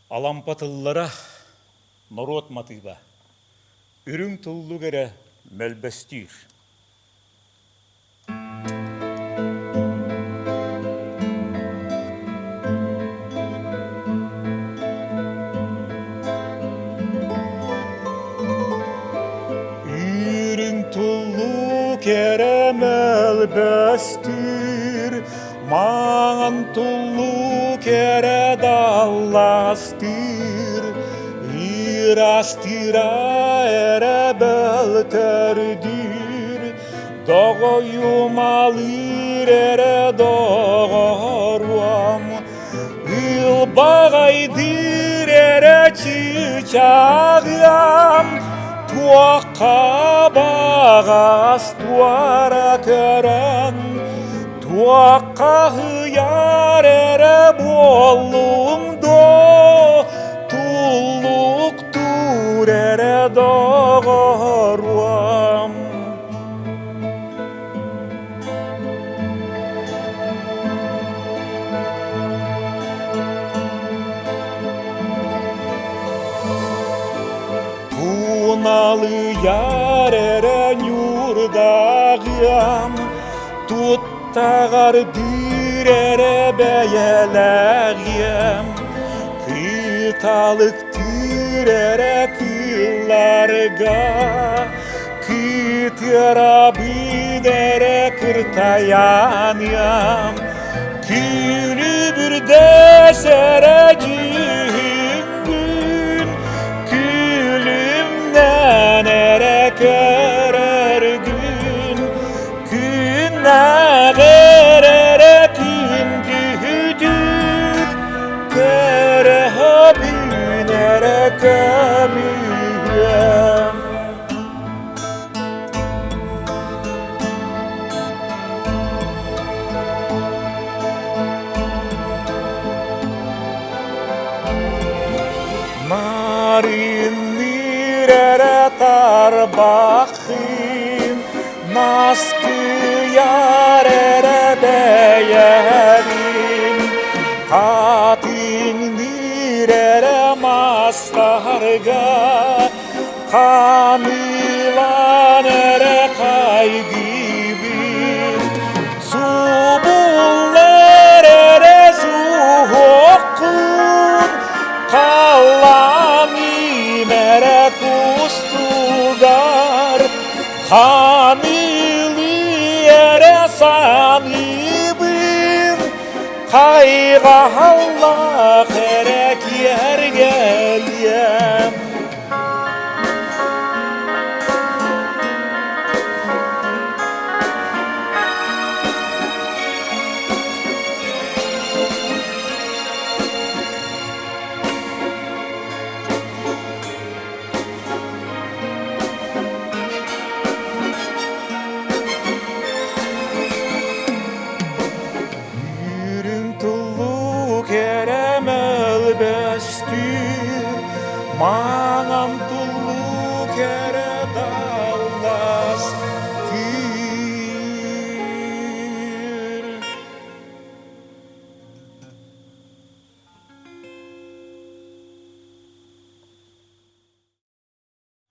Алампа тыллара норуот матыыба, үрүҥ туллук эрэ мөлбөстүүр. Үрүҥ туллук эрэ мөлбөстүүр, Маҥан туллук эрэ далластыыр, Ыраастыыра эрэ бөлтөрдүүр, Доҕойумалыыр эрэ доҕоруом, Ылбаҕайдыыр эрэ чыычааҕыам, Туохха баҕас туора көрөн, Туохха ыйар эрэ буоллуҥ дуо, Туллуктуур эрэ доҕоруом. Туналыйар эрэ ньуурдааҕыам, Туттаҕардыыр эрэ бэйэлээҕиэм, Кыталыктыыр эрэ кыылларга, Кытыарабын эрэ кыртайаныам, Күлүбүрдэс эрэ дьүһүҥҥүн, Күлүмнээн эрэ көрөргүн, Күннээҕэр эрэ күн күһүтүк, Көрөһөбүн эрэ көмүһүөм. Нарынныыр эрэ тарбаххын, Наскыйар эрэ бэйэбин, Хатыҥныыр эрэ мастарга, Ханыылан эрэ хайгыыбын, Субуллар эрэ суһуоххун, Халлаан имэрэ кустугар, Ханыылыы эрэ саныыбын, Хайҕаллаах эрэ киэргэлиэм. Үрүҥ туллук эрэ мөлбөстүүр,